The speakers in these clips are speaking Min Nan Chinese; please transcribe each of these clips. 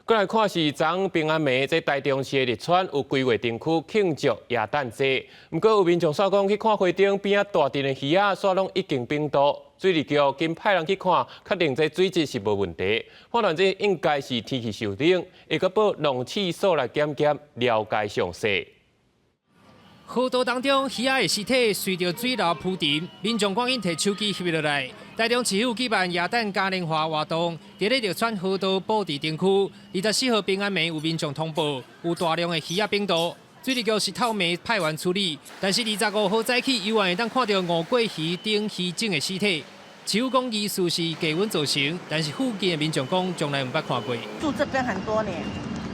過來看是昨平安暝，這台中市的綠川有規劃燈區慶祝耶誕節。毋過有民眾煞講去看花燈邊仔大陣的魚仔，煞攏已經冰凍。水利局緊派人去看，確定這水質是無問題。判斷這應該是天氣受冷，會閣報農試所來檢驗，了解詳細。河道當中，魚仔的屍體隨著水流浮沉，民眾趕緊提手機翕落來。台中市府舉辦耶誕嘉年華活動，佇咧綠川河道布置燈區。24號平安暝有民眾通報，有大量的魚仔冰凍。水利局是透暝派員處理，但是25號早起，猶原會當看著吳郭魚等魚種的屍體。市府講疑似是低溫造成，但是附近的民眾講從來毋捌看過。住這邊很多年，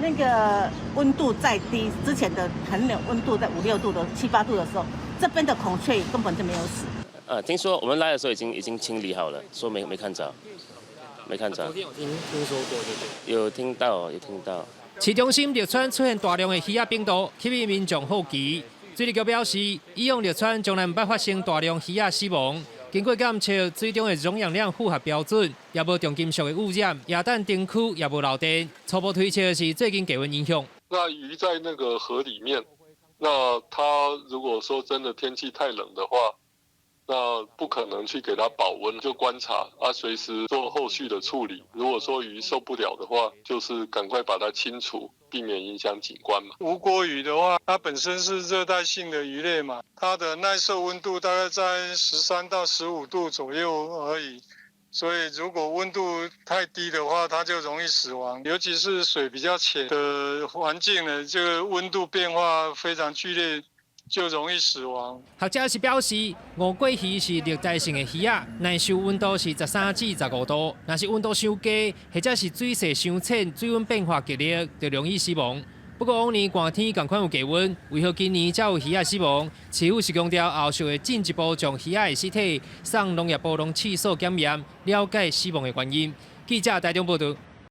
那個溫度再低，之前的很冷，溫度在五六度的七八度的時候，這邊的孔雀魚根本就沒有死。聽說我們來的時候已經清理好了，說沒看著，沒看著。昨天有聽說過，對不對？有聽到，有聽到。市中心綠川出現大量的魚仔冰凍，吸引民眾好奇。水利局表示，以往綠川從來毋捌發生大量魚仔死亡。經過檢測，水中的溶氧量符合標準，也無重金屬的污染，耶誕燈區也無漏電。初步推測是最近低溫影響。那魚在那個河裡面，那它如果說真的天氣太冷的話，那不可能去給它保溫，就觀察啊，隨時做後續的處理。如果說魚受不了的話，就是趕快把它清除，避免影響景觀嘛。吳郭魚的話，它本身是熱帶性的魚類嘛，它的耐受溫度大概在13到15度左右而已。所以如果溫度太低的話，它就容易死亡。尤其是水比較淺的環境呢，這個溫度變化非常劇烈，就容易死亡。學者是表示，吳郭魚是熱帶性的魚仔，耐受溫度是13至15度。若是溫度傷低，或者是水勢傷淺，水溫變化劇烈，就容易死亡。不過往年寒天仝款有低溫，為何今年才有魚仔死亡？市府是強調後續會進一步將魚仔的屍體送農業部農試所檢驗，了解死亡的原因。記者台中報道。